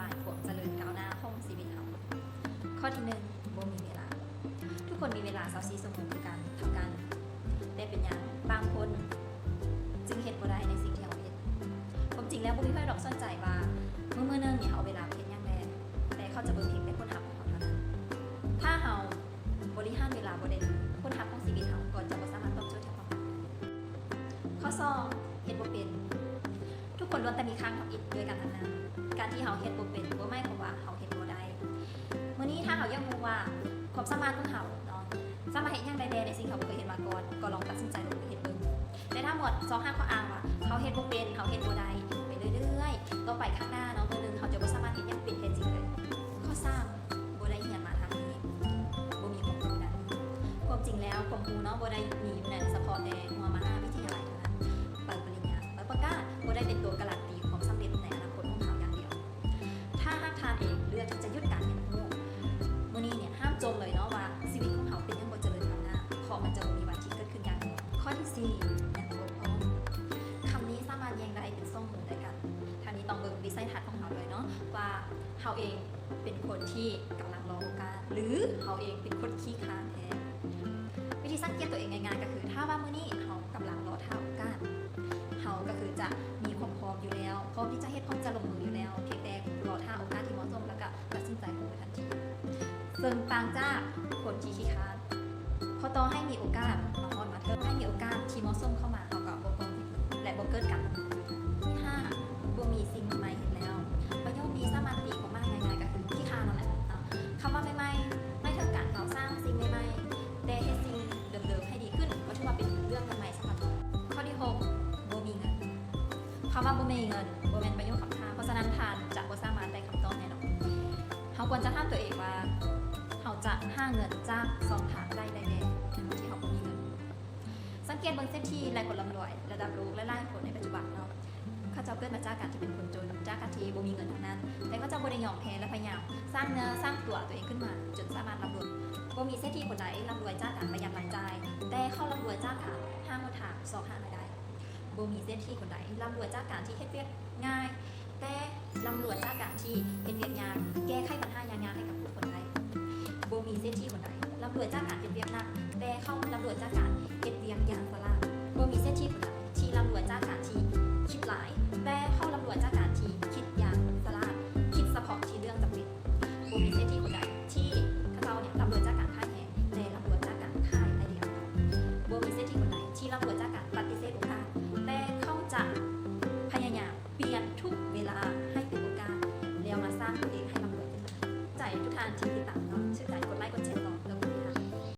ລາຍຄວາມຈະເລີນກ້າວໜ້າຂອງຊີວິດເຮົາ. ຂໍ້ທີໜຶ່ງ ບໍ່ມີເວລາ. ທຸກຄົນມີເວລາຊາວສີ່ຊົ່ວໂມງຄືກັນ ເທົ່າກັນ, ແຕ່ເປັນຫຍັງບາງຄົນຈຶ່ງເຮັດບໍ່ໄດ້ໃນສິ່ງທີ່ເຮົາເຮັດ? ຄວາມຈິງແລ້ວບໍ່ມີໃຜດອກສົນໃຈວ່າມື້ໆໜຶ່ງນີ້ເຮົາເອົາເວລາໄປເຮັດຫຍັງແດ່, ແຕ່ເຂົາຈະເບິ່ງພຽງແຕ່ຜົນລັບຂອງເຮົາເທົ່ານັ້ນ. ຖ້າເຮົາບໍລິຫານເວລາບໍ່ໄດ້ດີ, ຜົນລັບຂອງຊີວິດເຮົາກໍຈະບໍ່ສາມາດຕອບໂຈດໃຫ້ຄວາມຕ້ອງການ. ຂໍ້ສອງ ເຮັດບໍ່ເປັນ. ທຸກຄົນລ້ວນແຕ່ມີຂ້າງທຳອິດດ້ວຍກັນທັງນັ້ນ. ການທີ່ເຮົາເຮັດບໍ່ເປັນ ບໍ່ໝາຍຄວາມວ່າເຮົາເຮັດບໍ່ໄດ້. ມື້ນີ້ຖ້າເຮົາຢາກຮູ້ວ່າຄວາມສາມາດຂອງເຮົາເນາະ ສາມາດເຮັດຫຍັງໄດ້ແດ່ໃນສິ່ງທີ່ເຮົາບໍ່ເຄີຍເຮັດມາກ່ອນ, ກໍລອງຕັດສິນໃຈລົງມືເຮັດເບິ່ງ. ແຕ່ຖ້າໝົດຊອກຫາຂໍ້ອ້າງວ່າເຮົາເຮັດບໍ່ເປັນ, ເຮົາເຮັດບໍ່ໄດ້ ໄປເລື້ອຍໆ, ຕໍ່ໄປຂ້າງໜ້າເນາະ ມື້ໜຶ່ງເຮົາຈະບໍ່ສາມາດເຮັດຫຍັງເປັນແທ້ຈິງເລີຍ. ຂໍ້ສາມ ບໍ່ໄດ້ຮຽນມາທາງນີ້, ບໍ່ມີຄວາມຮູ້ດ້ານນີ້. ຄວາມຈິງແລ້ວຄວາມຮູ້ເນາະ ບໍ່ໄດ້ມີຢູ່ໃນສະເພາະແຕ່ຫົວມະຫາວິທະຍາໄລເທົ່ານັ້ນ. ໃບປະລິນຍາ, ໃບປະກາດ ບໍ່ໄດ້ເປັນຕົວກາຣັນຕີຄວາມສຳເລັດໃນອະນາຄົດຂອງເຮົາຢ່າງດຽວ. ຖ້າຫາກທ່ານເອງເລືອກທີ່ຈະຢຸດການຮຽນຮູ້ມື້ນີ້ນີ້ ຫ້າມຈົ່ມເລີຍເນາະວ່າຊີວິດຂອງເຮົາເປັນຫຍັງບໍ່ຈະເລີນກ້າວໜ້າ, ເພາະມັນຈະບໍ່ມີວັນທີ່ເກີດຂຶ້ນຢ່າງແນ່ນອນ. ຂໍ້ທີສີ່ ຍັງບໍ່ພ້ອມ. ຄຳນີ້ສາມາດແຍກໄດ້ເປັນສອງມຸມດ້ວຍກັນ. ທາງນີ້ຕ້ອງເບິ່ງວິໄສທັດຂອງເຮົາດ້ວຍເນາະ ວ່າເຮົາເອງເປັນຄົນທີ່ກຳລັງລໍໂອກາດ ຫຼື ເຮົາເອງເປັນຄົນຂີ້ຄ້ານແທ້. ວິທີສັງເກດຕົວເອງງ່າຍໆ ກໍຄື ຖ້າວ່າມື້ນີ້ເຮົາກຳລັງລໍຖ້າໂອກາດ, ເຮົາກໍຄືຈະມີຄວາມພ້ອມຢູ່ແລ້ວ, ພ້ອມທີ່ຈະເຮັດ, ພ້ອມຈະລົງມືຢູ່ແລ້ວ, ພຽງແຕ່ລໍຖ້າໂອກາດທີ່ເໝາະສົມ ແລ້ວກໍຕັດສິນໃຈລົງມືທັນທີ. ເຊິ່ງຕ່າງຈາກຄົນທີ່ຂີ້ຄ້ານ, ເພາະຕໍ່ໃຫ້ມີໂອກາດມາຮອດມາເຖິງ, ໃຫ້ມີໂອກາດທີ່ເໝາະສົມເຂົ້າມາ, ເຮົາກໍບໍ່ພ້ອມ ແລະ ບໍ່ເກີດການລົງມື. ທີຫ້າ ບໍ່ມີສິ່ງໃໝ່ເຮັດແລ້ວ. ປະໂຫຍດນີ້ສາມາດຕີຄວາມໝາຍງ່າຍໆ ກໍຄືຂີ້ຄ້ານນັ້ນແຫຼະເນາະ. ຄຳວ່າໃໝ່ໆ ໝາຍເຖິງການເຮົາສ້າງສິ່ງໃໝ່ໆ ແຕ່ເຮັດສິ່ງເດີມໆໃຫ້ດີຂຶ້ນ ກໍຖືວ່າເປັນເລື່ອງໃໝ່ໆສຳລັບເຮົາ. ຂໍ້ທີຫົກ ບໍ່ມີເງິນ. ຄຳວ່າບໍ່ມີເງິນ ບໍ່ແມ່ນປະໂຫຍດຄຳຖາມ, ເພາະສະນັ້ນທ່ານຈະບໍ່ສາມາດໄດ້ຄຳຕອບແນ່ນອນ. ເຮົາຄວນຈະຖາມຕົວເອງວ່າ ເຮົາຈະຫາເງິນຈາກຊ່ອງທາງໃດໄດ້ແດ່ ໃນເມື່ອທີ່ເຮົາບໍ່ມີເງິນ? ສັງເກດເບິ່ງເສດຖີ ແລະ ຄົນລ່ຳລວຍລະດັບໂລກຫຼາຍໆຄົນໃນປັດຈຸບັນເນາະ, ເຂົາເຈົ້າເກີດມາຈາກການທີ່ເປັນຄົນຈົນ, ຈາກການທີ່ບໍ່ມີເງິນທັງນັ້ນ, ແຕ່ເຂົາເຈົ້າບໍ່ໄດ້ຍອມແພ້ ແລະ ພະຍາຍາມສ້າງເນື້ອສ້າງຕົວຕົວເອງຂຶ້ນມາ ຈົນສາມາດລ່ຳລວຍ. ບໍ່ມີເສດຖີຄົນໃດລ່ຳລວຍຈາກການປະຢັດລາຍຈ່າຍ, ແຕ່ເຂົາລ່ຳລວຍຈາກການຫາຫົນທາງຊອກຫາລາຍໄດ້. ບໍ່ມີເສດຖີຄົນໃດລ່ຳລວຍຈາກການທີ່ເຮັດວຽກງ່າຍ, ແຕ່ລ່ຳລວຍຈາກການທີ່ເຮັດວຽກຍາກ, ແກ້ໄຂບັນຫາຍາກໆໃຫ້ກັບຜູ້ຄົນໄດ້. ບໍ່ມີເສດຖີຄົນໃດລ່ຳລວຍຈາກການເຮັດວຽກໜັກ, ແຕ່ເຂົາລ່ຳລວຍຈາກການເຮັດວຽກຢ່າງສະຫຼາດ. ບໍ່ມີເສດຖີຄົນໃດທີ່ລ່ຳລວຍຈາກການທີ່ຄິດຫຼາຍ, ແຕ່ເຂົາລ່ຳລວຍຈາກການທີ່ຄິດຢ່າງສະຫຼາດ, ຄິດສະເພາະທີ່ເລື່ອງຈຳເປັນ. ບໍ່ມີເສດຖີຄົນໃດທີ່ເຂົາເຈົ້ານີ້ລ່ຳລວຍຈາກການຂາຍແຮງ, ແຕ່ລ່ຳລວຍຈາກການຂາຍໄອເດຍ. ບໍ່ມີເສດຖີຄົນໃດທີ່ລ່ຳລວຍຈາກການປະຕິເສດໂອກາດ, ແຕ່ເຂົາຈະພະຍາຍາມປ່ຽນທຸກເວລາໃຫ້ເປັນໂອກາດ ແລ້ວມາສ້າງຕົວເອງໃຫ້ລ່ຳລວຍຂຶ້ນມາ. ໃຈທຸກທ່ານທີ່ຕິດຕາມເນາະ, ຊື່ໃຈ